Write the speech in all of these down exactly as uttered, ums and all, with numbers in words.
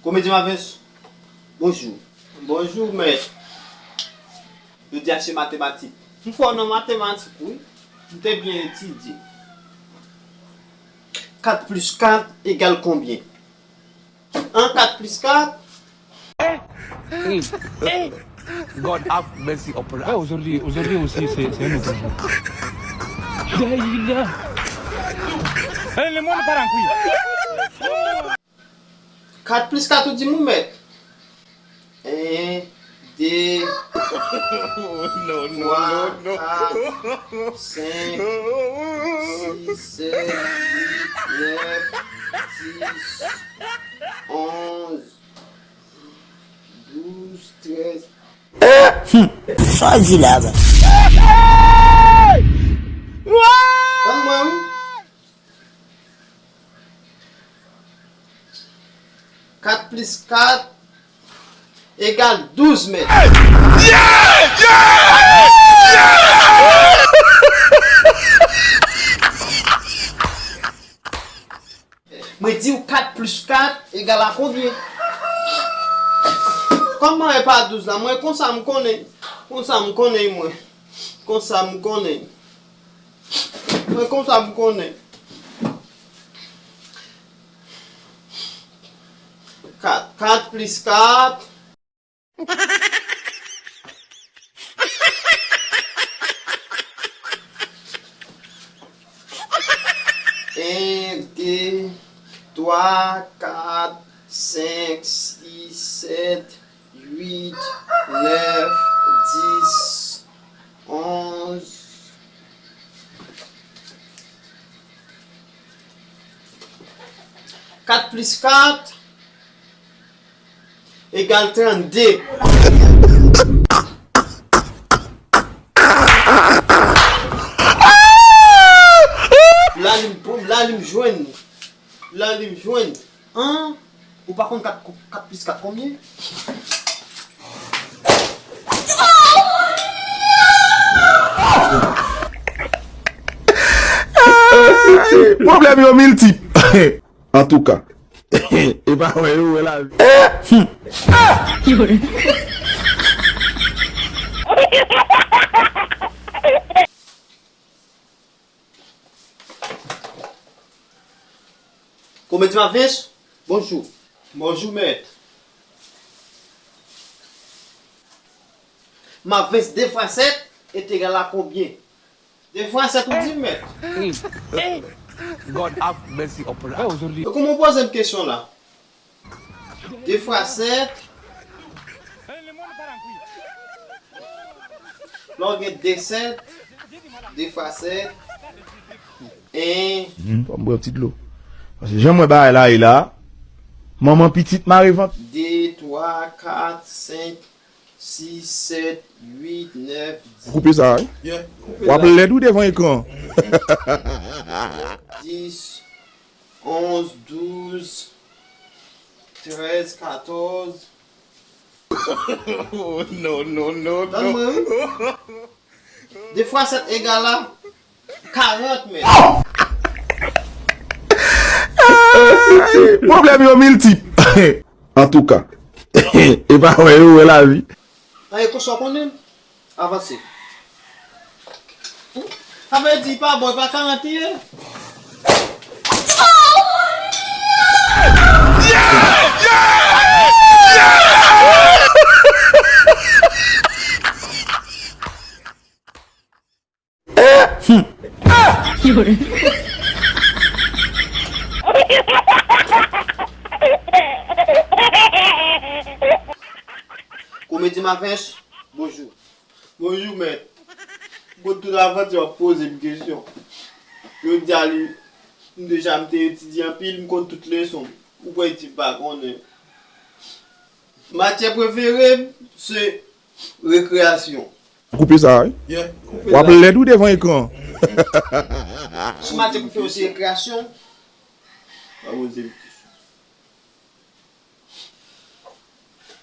Komedi Mavens, bonjou. Bonjou, mèt. Jodi a se matematik. M fò nan matematik, wi. M te byen etidye. Kat plis kat egal konbyen? An, kat plis kat. God have mercy upon us. Aujourd'hui, aujourd'hui aussi, c'est c'est un autre jour. Daïla. Eh, le monde part en couille. Kat plis kat, ou di m ou mèt. En, de, twa, kat, senk, sis, sèt, uit, nèf, dis, onz, douz, trèz. Sa w di la, man? Tann mwen, wi. Kat plis kat egal douz, mèt. Mwen di w kat plis kat egal a konbyen? Kòm mwen e pa douz la, mwen konsa m konnen. Konsa m konnen, mwen. Konsa m konnen. Mwen konsa m konnen. Kat, kat plis kat. En, de, twa, kat, senk, sis, sèt, uit, nèf, dis, onz. Kat plis kat egal trannde. La li m, la li m jwenn. La li m jwenn. An, ou pa konn kat, kat plis kat konbyen? Pwoblèm yo miltip. Antouka, e pa wè yo wè lavi. Komedi Mavens, bonjou. Bonjou, mèt. Mavens, de fwa sèt est égal à combien? De fwa sèt ou di, mèt? God have mercy upon us. Donk, kòman w poze m kesyon la? De fwa sèt. Lè w gen de sèt, de fwa sèt, en. Hmm, fò m bwè yon ti dlo. Paske jan m wè bagay la ye la, manman pitit mare vant. De, twa, kat, senk, sis, sèt, uit, nèf, dis. Koupe sa, wi. Yeah, koupe sa. W ap lèd wi devan ekran. Dis, onz, douz, trèz, katòz. Oh, non, non, non, non. Tann mwen, wi. De fwa sèt egal a karant, mèt. Pwoblèm yo miltip. Antouka, e pa wè yo wè lavi. An, e konsa w konnen l? Avanse. Sa vle di, pa bon, e pa karant li ye? Komedi Mavens, bonjou. Bonjou, mèt. M konn tout avanti w ap poze m kesyon. Jodi a li, m deja m te etidye anpil, m konn tout leson m. Ou kwè di m pa konnen? Matyè prefere m se rekreyasyon. Koupe sa, wi. Yeah, koupe sa. W ap lèd wi devan ekran. Si matyè prefere w se rekreyasyon, pa poze m kesyon.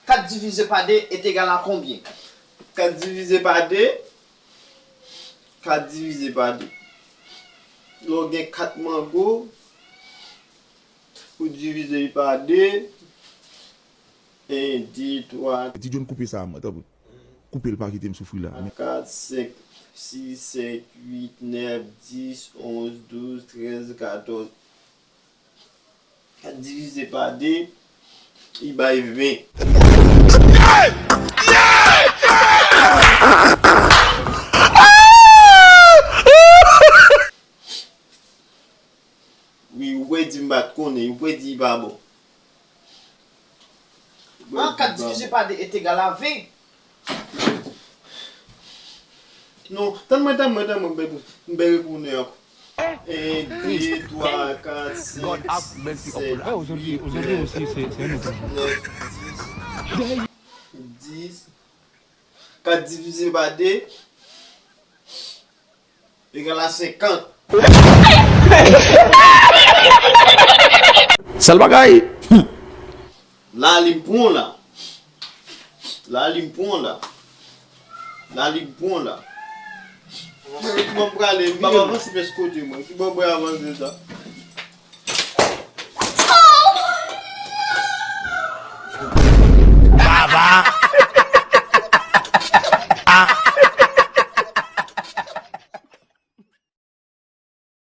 Kat divize pa de est égal à combien? Kat divize pa de Kat divize pa de. Lè w gen kat mango, ou divize l pa de. En, de, twa. Ti John, koupe sa a, mwen, tanpri. Koupe l, pa kite m soufri la. Kat, senk, sis, sèt, uit, nèf, dis, onz, douz, trèz, katòz. Kat divize pa de, li bay ven. Wi, ou kwè di m pa t konnen, ou kwè di li pa bon. An, kat divize pa de est égal à ven. Non, tann mwen, tann mwen, tann mwen, m bèl, m bèl retounen ankò. En, de, twa, kat, senk, sis, sèt, uit, nèf, dis, dis. Kat divize pa de egal a senkant. Sèl bagay. La li m pran la. La li m pran la. La li m pran la. Mwen, ki bò m prale? M pa avanse pès kote mwen. Ki bò mwen avanse sa?